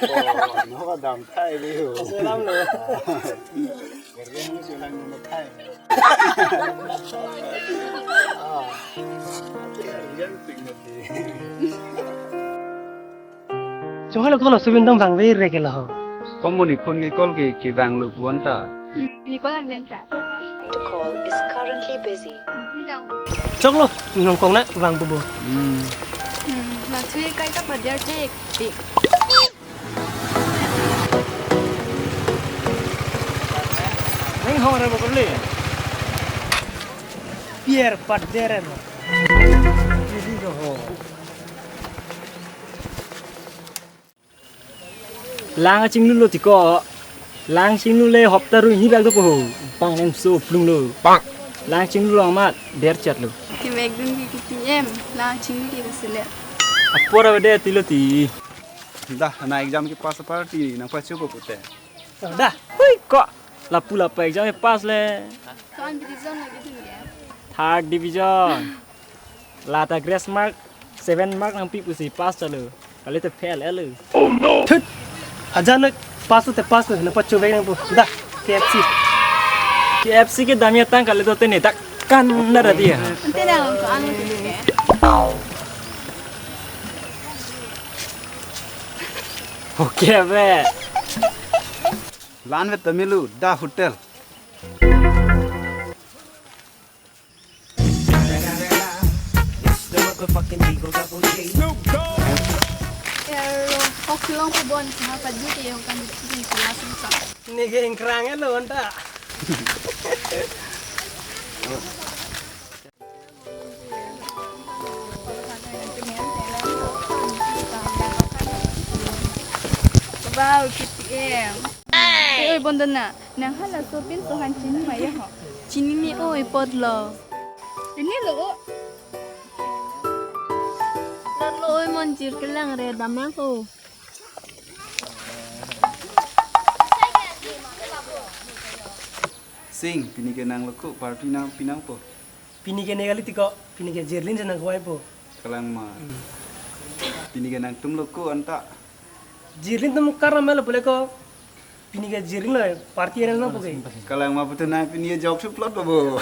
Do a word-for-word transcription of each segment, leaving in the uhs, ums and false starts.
Oh, no, dam thai di ho. Selam lo. Kerja mo selang mo thai. Ah. Kerja mo ting mati. Chunghalo kolo subin dong bang ve re ke lo ho. Komoni khun ke kol ke ke bang lo buan ta. Ni ko lang den ta. The call is currently busy. Choklo, nongkong na vang bubu. Hmm. Hmm, la thui kai ta pader thek. Ning hong ra bokole. Pier pader en. Didi jo ho. Lang chinglu lo tiko. Lang chinglu le hopta ru hini bag do po ho. Pang nem so plung lo. Pang. Lang chinglu lo amat der chat lo. Ki bag dun ki ki em. Lang chinglu ki sele. Apor ave de tilo ti. Dah, na exam ke pass party nangpachopo pute. Dah, hui ko. Lapu lapa exam ke pass le. Kon division lagi dun ya. Third division. Lata grace mark, seven mark nangpi pusi pass chalo. Kali te fail elo. Oh no! Thut! Ajan pass te pass, nangpacho bag nangpo. Dah, K F C. K F C ke damya tang kali to tene tak kan na ra dia. Ante na ko anu ke. Okay, be. Lan vet tamilu, da hotel. Pero, okay lang po bon, ha, padu ke yung kan di sila sa. Nige ingkrang lo anta. Wow, K T M. Eh, oi, Bondona, nang hala sopin sohan chini ma ya ho? Chinine oi, apot lo. Ini lo, o. Lo, lo, oi, Monjir kelang re, damang ho. Sing, pini ke nang lo ko, party nangpi nangpo. Pini ke ne kali tiko, pini ke Jerlin si nangkoi po. Kalang ma. Hmm. Pini ke nangtum lo ko anta. Jerlin tum karam lo pule ko. Pini ke Jerlin lo party arrange nangpo ke. Kalang ma pute nang pini ke jok suplot bo.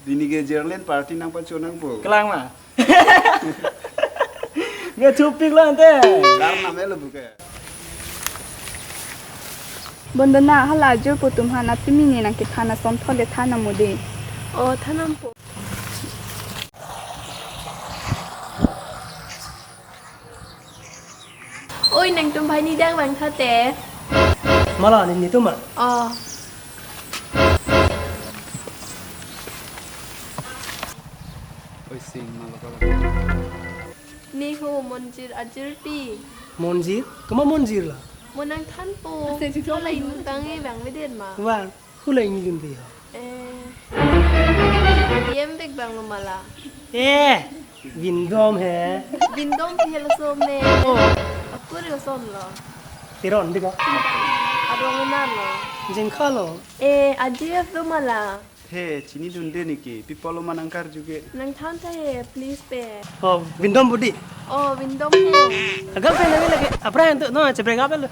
Pini ke Jerlin party nangpacho nangpo. Kalang ma. Nge chupik lo ante. Karna melo buke. Bondona hala ajirpo atum aphan tumi ne nangkethan ason thole than nang mo de. O than nangpo. Oi, nangtum banghini dang vang tha te. Mala, ne netum ma? O. Oi, Sing, mala kala. Ne ho Monjir ajirpi. Monjir? Komat Monjir la? Mo nangthanpo. Hala inutang e vangvedet ma? Vang. Hula ingilun de ho. Eh. Yem bek bang lo mala. Eh, Vindom he. Vindom he laso me. O. Akur lason lo. Teron de ko. Arong na lo. Jengkha lo. Eh, aji ef do mala. He, chinidunde niki. People lo manang karju ke. Nangthan tha he, please pe. O, Vindom budi. O, Vindom he. Agal pe nang lagi. Apra ento no, chebrek apel. Eh.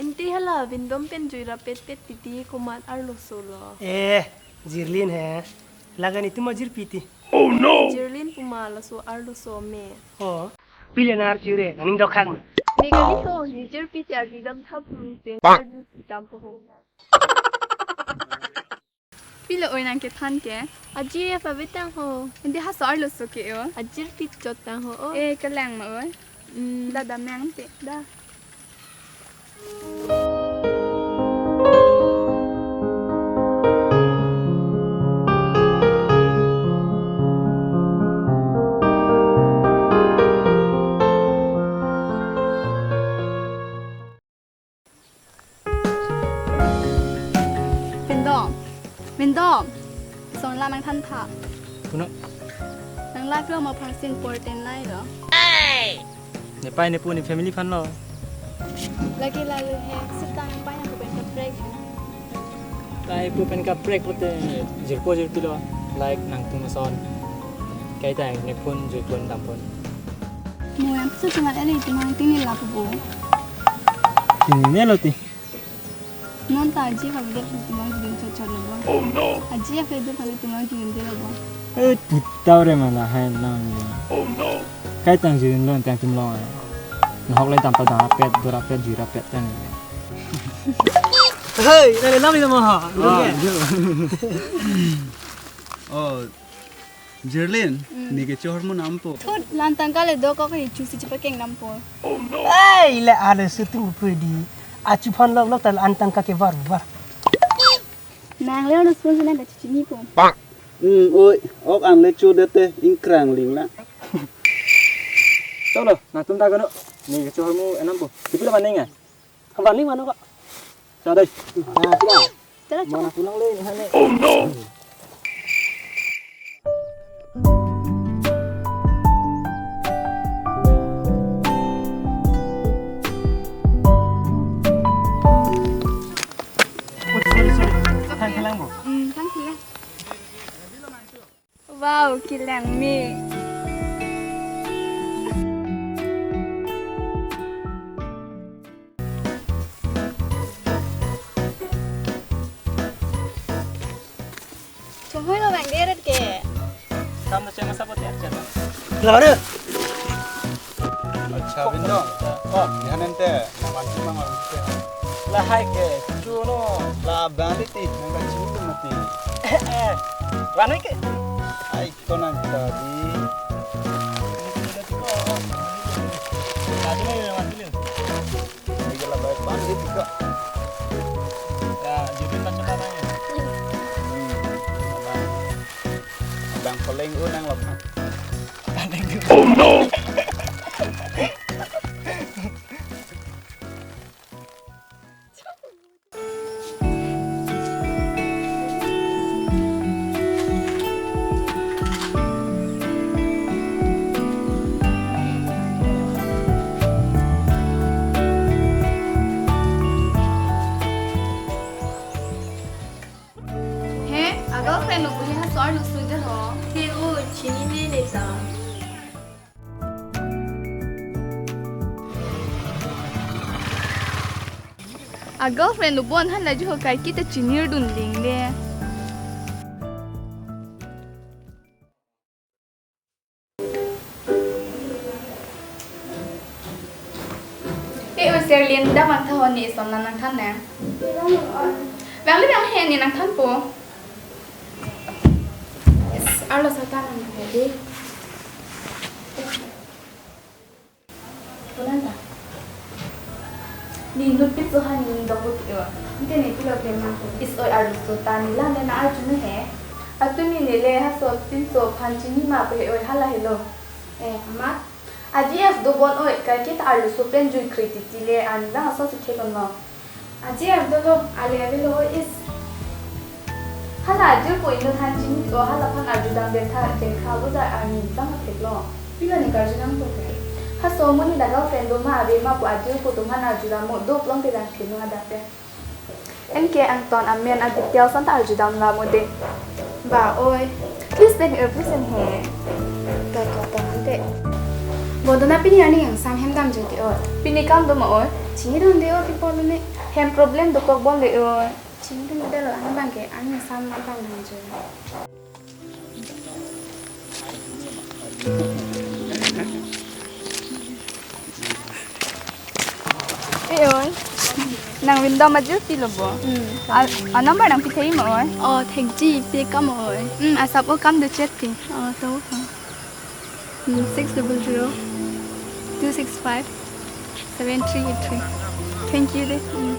Ante hala Vindom pen jui rapet pet titi komat arloso lo. Eh, Jerlin he. Laga netum ajirpi ti. Oh no! Jerlin pu ma laso arloso me. O. Pile nar chure, nangning dokhang. Ne kali ho, ne jirpi ti arjudam thap ru te. Bang. Arju dam po ho. Pilo oi nangkethan ke? Aji ef avetang ho. Ante ha so arloso ke o. Ajirpi chot tang ho o. Eh, kalang ma oi. Mm. Da damnang te. Da. Vindom. Vindom. Son la nangthan tha. Puno. Nang life lo ma aphan si important nai lo. Nepei nepu ne family aphan lo. Lagi lalu he, sita nepei nepu pen kaprek. Nepei nepu pen kaprek pute jirpo jirpi lo, like nangtum ason. Kaita ne phone jui phone dam phone. Mo yang tu cuma ele cuma tinggi lah bu. Ini lo ti. Non ta aji kami dia cuma jui chot chot lo bu. Oh no. Aji ya fe dia kami cuma jui dia lo bu. Eh, tutau re malah hai lang ni. Oh no. Kaita jui lo tang tum lo. Nahok le dam pa dam rapet, do rapet, jui rapet kan. Hei, nang le nam ni mo ha. Oh, Jerlin, hmm, ne kechor mo nampo. Thot, la-an tangka le do ko ke chu si chepakeng nampo. Ai, le ale shooting upre di. Achu phan lok lok ta la-an tangka ke var var. Nang le ono spoon sana da chichini po. Hmm, oi, ok an le chu dete ingkrang ling la. Cholo, nangtum ta kano. Ne kechor mo enampo. Kipi la maning a? Kembali mana kok? Sadai. Nah, sudah. Mana pulang le ini hane. Oh no. Sorry, sorry. Thank you, Langbo. Hmm, thank you. Wow, kelang me. Chomoi lo bang deret ke. Kam na chema sabot ya cheta. Lare. Acha, Bindong. Oh, ya nente, mansi mang orang ke. Lahai ke, chuno. La bali ti, nang ka chini tu mati. Eh, eh. Wani ke? Ai, ko nang tadi. Tadi ni, tadi ni. Ini kalau baik bali ti ko. Ya, jadi macam mana ya? Hmm. Abang, abang paling unang lo. Oh no! He, a-girlfriend lo pu he ha so arloso det ho. He o, chinine ne ta. A-girlfriend lo bon han la jo ho kaike ta chinir dun ling le. Eh, o Serlin, dak vangtha ho, ne ison la nangthan na. Vang le vang he, ne nangthanpo. Yes, arloso ta nang he di. Punan ta. Ne inut pit so ha ne ning dokut yo. Ante ne pilo pen nangpo. Is oi arloso ta ne la ne nang-arju nu he. Atumi ne le ha so pinso aphan chini ma pu he oi hala helo. Eh, amat. Aji F do bon oi, kaike ta arloso pen jui kri titi le arni bang asonsi thek-onlo. Aji F dolo, ale avelo oi is. Hala aji pu inut aphan chini o, hala aphan arjudam den tha, den kha bo ja arni bang theklo. Pilo ne karjudampo ke? Ha so mo ne la girlfriend do ma ave ma pu aji pu atum aphan arjudam mo, doplo te dang theno hadak te. Anke angton amen a-details anta arjudam la mo de. Ba oi. Please then, eh, please then he. To, to, to, ante. Bo dona pini arni angsam hem damjoi ti oi. Pini kam do ma oi. Chinidun de oi, pi pon ne. Hem problem dokok bom de oi. Chinidun de lo, an bang ke, an angsam an bang damjoi. Eh, oi. Nang Windom aji pilo bo? Hmm. A, a-number nangpi thei ma oi? Oh, thekji, pe kam oi. Hmm, asap o kam do chat pi. Oh, to. Hmm, six double zero, two six five, seven three eight three. Thank you de. Hmm.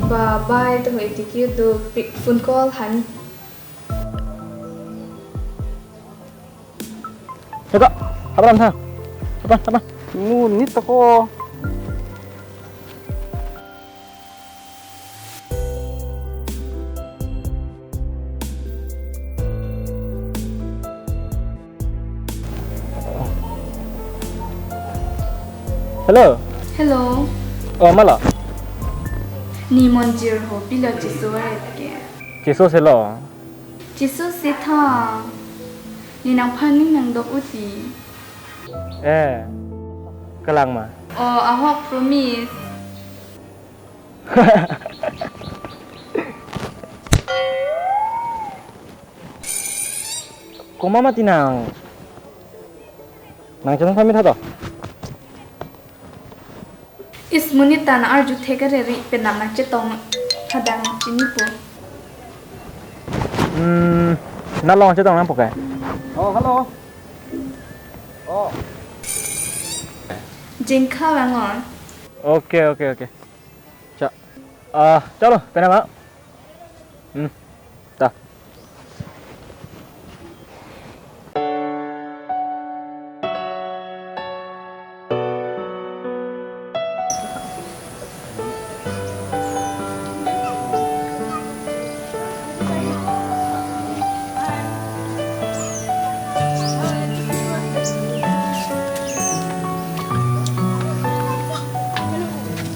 Ba bai to hoi tiki do pick phone call han. Heko, apa ram tha? Apa, apa? Nu nit to ko. Hello. Hello. Oh, mala. Ne monjir ho, pilo Jisu aret ke. Jisu selo. Jisu si tha. Ne nangphan ning nangdok uti. Eh. Kalang ma. Oh, ahok promise. Koma mati nang. Nang chetong pamit hato. Is monit ta nang arju thek areri penap nang chetong hadang chinipo. Hmm, nalong chetong nangpo ke? Oh, hello. Oh. Jengkha bang on. Okay, okay, okay. Cha. Ah, chalo, penap ma. Hmm. Ta.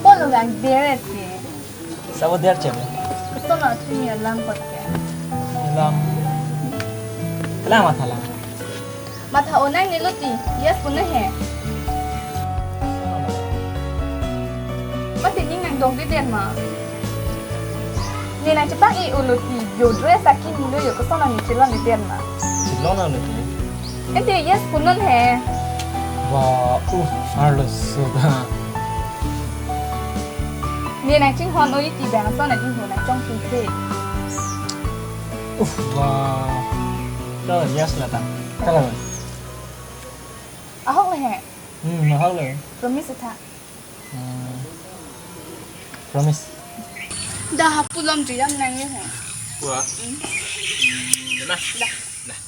Polo gang deret ke. Sabo der chem. Sona chini alam kot ke. Alam. Alam matha lang. Matha onang ni loti. Yes puna he. Mati ning nangdok di den ma. Ne nangchepak i-o loti. Yo dress aki nilo yo kosona ne chelon di den ma. Chelon na loti. Ente yes punon he. Wa, uh, arlo sudah. Ne nangchinghon o iti bang so nangchinghon nangchong singse. Uf, wa. Kalau yes lah ta. Kalau. Ahok le he. Hmm, ahok le. Promise tha. Hmm. Promise. Dah hapu lom juyam nang ye he. Wa. Hmm. Hmm, dah. Dah. Dah.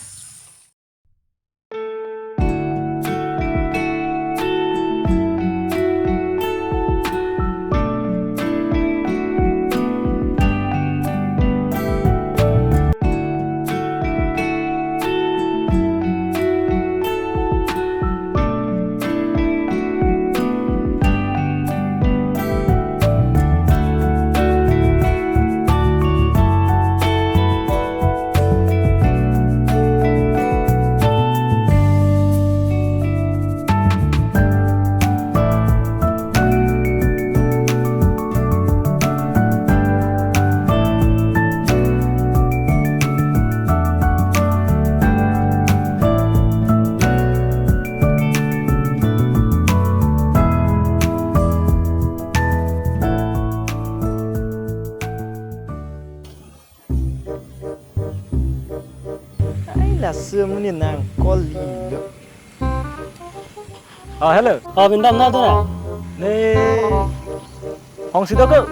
Ai, laso amonit nang call-lo. Oh, hello. Oh, pindam na dora. Ne. Hong si do ko.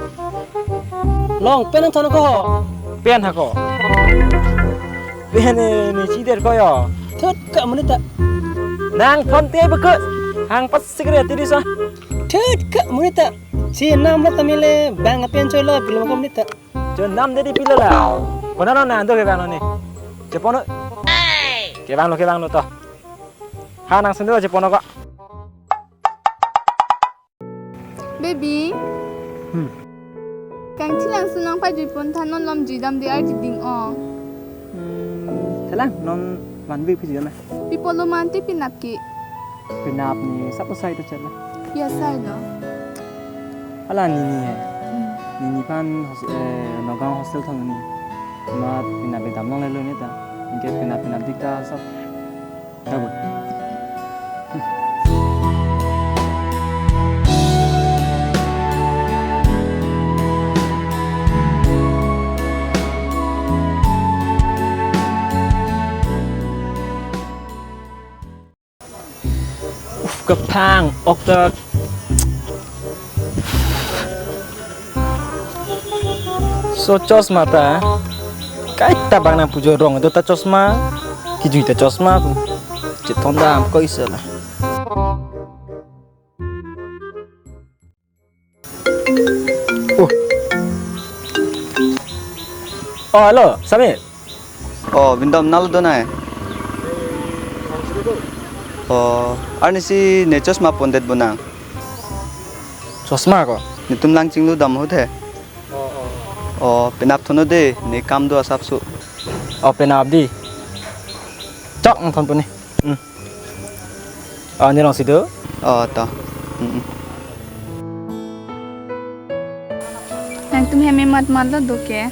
Long, pen nangthon ko ho. Pen hako. Pen ne, ne chider ko yo. Thut ka amonit ta. Nangthon te beko. Hang pas sikre ti di sa. Thut ka amonit ta. Si nam lo tamile bang apen choi lo pilo ko amonit ta. Cho nam dedi pilo la. Kona lo na ando kevang lo ne. Chepono. Kevang lo, kevang lo to. Ha nang sendiri chepono ko. Baby. Hmm. Kangchilang sunang pajui pon tha non lom jui dam de arji ding o. Hmm, thalang non van bi phi jana. Pi polo man te pinap ke. Pinap ne sap asai ta chala. Ya sai lo. Hala Nini he. Hmm. Nini aphan hos-, eh, Nagaon hostel thang ni. Mat pinap damlong lelo ne ta. Anke pinap pinap dik ta sap. Kabut. Uf, kephang, ok ta. So chosma ta kaita bang nangpujo, rong do ta chosma, kejui ta chosma pu. Chethon dam ko isela. Oh. Oh, hello, Samir. Oh, Bindom, nalo donai. Oh, arnisi ne chosma pondet bonang. Chosma ko? Netum lang chinglu dam ahut he. Oh, penap thonnon de, ne kam do asapso. Oh, penap di. Chok nangthon puni. Hmm. Oh, ne rong si do. Oh, to. Hmm, hmm. Nangtum hem matmatlo do ke?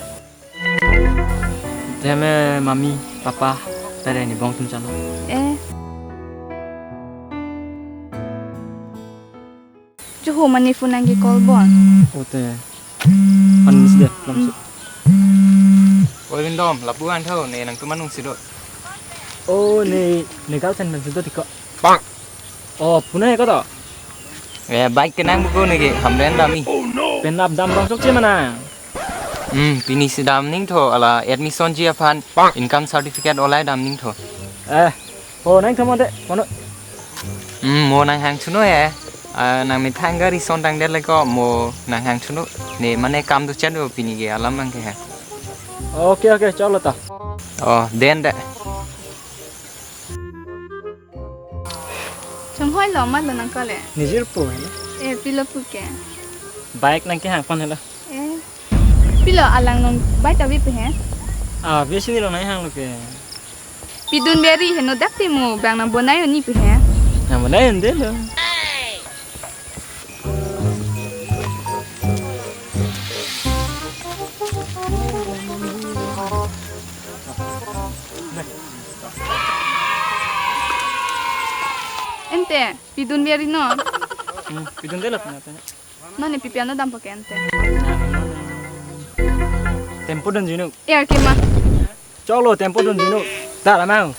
Hem mami, papa, tare ne bong tum chalo. Eh. Joho mane phone nangke call bon. Ote. Pan mis de, lamsu. Oi Bindom, lapu an tho, ne nangtum anung si do. Oh, ne, ne girlfriend pen si do tiko. Bang. Oh, punai ko to. Eh, bike kenang buku ne ke, hamren dami. Penap dam rong chokche mana. Hmm, pini si dam ning tho, ala admission ji aphan income certificate olai dam ning tho. Eh, oh, nangthom de, mono. Hmm, mo nanghang thuno he. Ah, nangmethang gari son tangdet le ko, mo nanghang thuno. Ne mane kam do chat do pini ke alam abang ke he. Okay, okay, chalo ta. Oh, den de. Chonghoi lo, matlo nang call e. Ne jirpo he. Eh, pilo pu ke. Bike nangkehang pon helo. Eh. Pilo alang nong bike ave pu he. Ah, besi ni lo nanghanglo ke. Pidun beri heno dak te mo bang nang bonai oni pu he. Nang bonai ende lo. Ente, pidun beri non. Hmm, pidun de lo pina tanya. Nonne pipian no dampo ke ente. Tempo dun jinu. Er ke ma. Choklo tempo dun jinu. Dak lamang.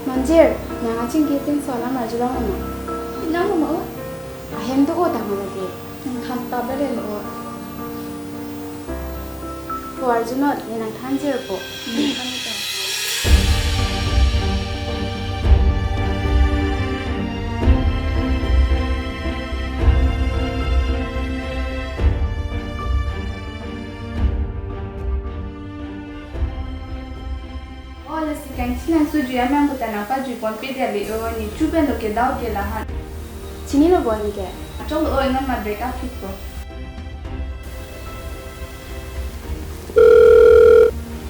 Manjir, nang achingki tin solam arjulong ano. Nang mo? Ahem do o tama lagi. Nang than ta bele lo. Po arjunot, ne nang thanjirpo. O lasi kangchinang sujui amang puta nang pajui ponpe dia le o, ne chuben lo ke dau ke lahan. Chinilo bo anke. Choklo o, non ma break up hit ko.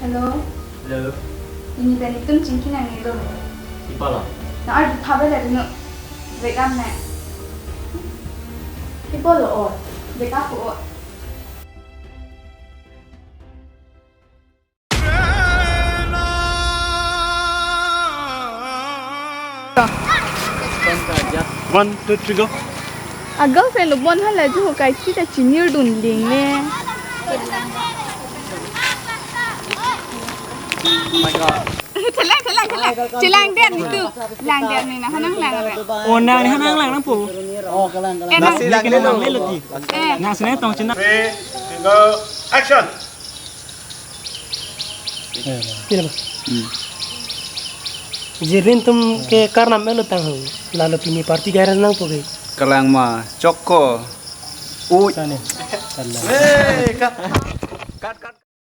Hello. Hello. Ini ben itum chingki nang nilo. Ipo lo? Na arju thabe le no. Break up na. Ipo lo o. Break up o. One, two, three, go. A girlfriend lo bon hala ju ho kai kita chinir dun ding ne. Oh my God. Thelang, thelang, thelang. Chelang der ni tu. Lang der ni na hanang lang re. Oh, nang ni hanang lang nang po. Oh, kalang, kalang. Eh, nang. Nasi lagi nang dulu. Melo ti. Eh. Nang sene tong chinang. Three, single, action. Pila ba? Hmm. Jirin tum ke karnam melo tang ho. Lalo pini party garas nang poge. Kalang ma chokko. Ui. Sane. Kalang. Hey, cut. Cut, cut.